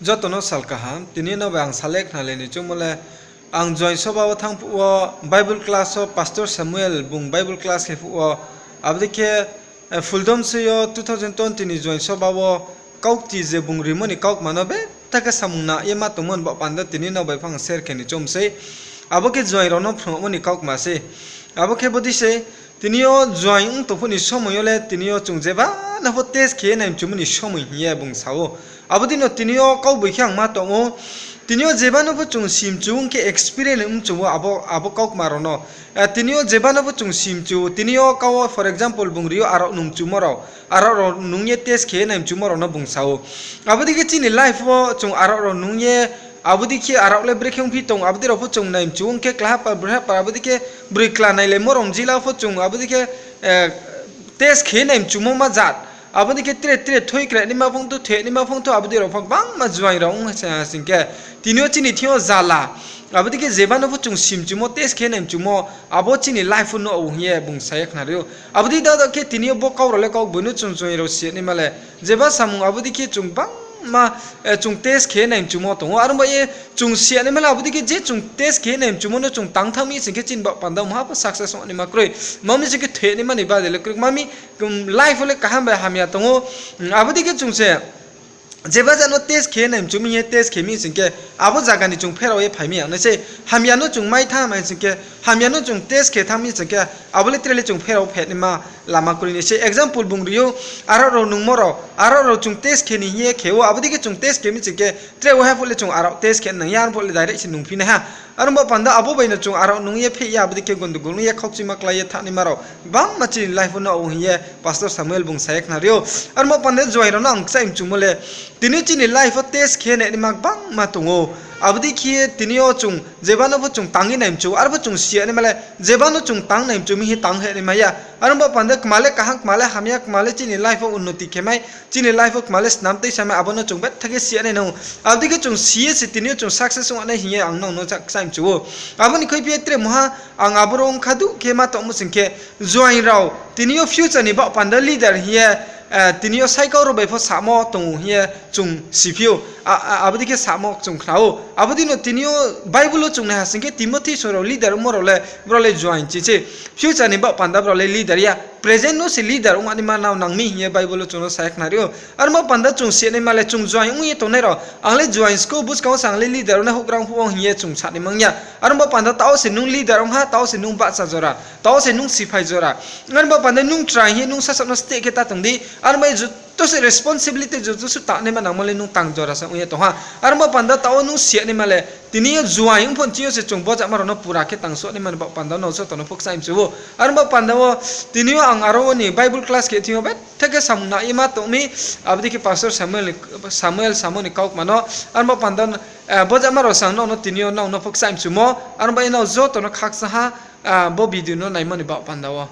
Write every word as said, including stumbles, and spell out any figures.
Joto no sal kaham, tini no bai ang salai khnalai ni choungmo le, ang Joain soba wo thanng phuh wo Bible class wo Pastor Samuel bung Bible class khe phuh wo, abo dei khe, eh, Phuldamsei yo two thousand twenty ni Joain soba wo kaukti je bung rimo ni kaukma no betha khe samung na ye ma tongmo ni baoh panda tini no bai phang share khe ni choung sei. Abo khe Joain rao no phrungmo ni kaukma sei. Abo khe bodei sei, tini yo Joain ong tong phuh ni somoi yo le tini yo chung jeba no pho test khe ye nai mchumo ni somoi hing ye bung sa ou. Abo dei no tini yo kauboi khe ang ma tong ou. Tini yo jeba no pho chung si mchu ong khe experience ong mchu ou abo, abo kaukma rao no. Eh, tini yo jeba no pho chung si mchu ou, tini yo kau wo, for example, bung ri ou arao nung mchumo rao, arao rao nung ye test khe ye nai mchumo rao no bung sa ou. Abo dei khe chini life wo chung arao rao nung ye, abo dei khe arao le brekhe ongphi tong, abo dei rao pho chung nai mchu ong khe, klaha pa, brha pa, abo dei khe broi kla nailaimo rao jila pho chung, abo dei khe, eh, test khe ye nai mchumo ma jat. Abo dei khe tre tre thoi kra naima phung thou, thoi naima phung thou, abo dei rao pho gbangma Joain rao ong sing khe, tini yo chini thing yo jala. Abo dei khe jeba no pho chung si mchumo, test khe nai mchumo, abo chini life wo no ou hing ye bung sa ye khnari ou. Abo dei da da khe tini yo bo kau rao le kauboi no chung Joain rao si naima le, jeba samung abo dei khe chung gbangma, eh, chung test khe nai mchumo tong ou. Aro ba ye chung si naima le abo dei khe je chung test khe nai mchumo no chung tang thanng mi sing khe chini baoh panda mungha pho success ong naima kroi. Ma mi sing khe thoi naima ni bade le kroi. Ma mi, um, life wo le kaham bai hamya tong ou. Um, abo dei khe chung se jeba jat no test khe nai mchu mi hing ye test khe mi sing khe, abo zaga ni chung pherao ye phai mi ya nai sei. Hamya no chung mai thanng mi sing khe, hamya no chung test khe thanng mi sing khe, abo le tre le chung pherao phe naima lama kroi nai sei. Example bung ri ou, arao rao nungmo rao, arao rao chung test khe ni hing ye khe ou, abo dei khe chung test khe mi sing khe, tre wo ha phuh le chung arao test khe nang ya, arphuh le direct se nungphi nai ha. Aro ba panda abo bai no chung arao nung ye pheh ya, abo dei khe gondogol nung ye khaukchima klái ye thanng naima rao gbangma chini life wo no ou hing ye Pastor Samuel bung sa ye khnari ou. Aro ba panda Joain rao no ang kchai mchumo le, tini chini life wo test khe nai naima gbangma tong ou. Abo dei khe tini yo chung jeba no pho chung tang ye nai mchu, aro pho chung si naima le, jeba no chung tang nai mchu mi hing tang he naima ya. Aro ba panda kma le kaham, kma le hamya, kma le chini life wo unnoti khe mai, chini life wo kma le snam tei sa mai, abo no chung betha khe si nai nang ou. Abo dei khe chung si ye se tini yo chung success ong nai hing ye ang nrao no kchai mchu ou. Abo ni khuiphi ye tre mungha ang aboro ong kha du khe ma tongmo sing khe, Joain rao tini yo future ni baoh panda leader hing ye, eh, tini yo saikau rao bai pho samo tong ou hing ye chung siphi ou. A, a, abo dei khe samo chung khna ou. Abo dei no tini yo Bible wo chung nai ha sing khe Timothy song rao leader ongmo rao le, brao le Joain chi se. Future ni baoh panda brao le leader ya. Present no se leader ong naima nrao nang mi hing ye Bible wo chung no sa ye khnari ou. Aro ba panda chung si naima le chung Joain ong ye tongnai rao, ang le Joain skou, buskang wo se ang le leader ong nai, houhgra ong phuh wo hing ye chung sa naima ya. Aro ba panda taoh se nung leader ong ha, taoh se nung bahcha jora, taoh se nung siphai jora. Aro ba panda nung try hing ye nung sasaoh no steh khe ta tong di. Aro ba joto se responsibility joto suh tang naima nangmo le nung tang jora se ong ye tong ha. Aro ba panda taoh wo nung si naima le, tini yo Joain ong pho chini yo se chung bojama rao no pura khe tang suh naima ni baoh panda no joto no pho kchai mchu ou. Aro ba panda wo tini yo ang aro wo ni Bible class khe thing yo betha khe samung na ye ma tong mi, abo dei khe Pastor Samuel, Samuel samo ni kaukma no. Aro ba panda, eh, bojama rao sang nrao no tini yo nrao no pho kchai mchumo. Aro ba ye nrao joto no khakchang ha, ah, bo video no naimo ni baoh panda wo.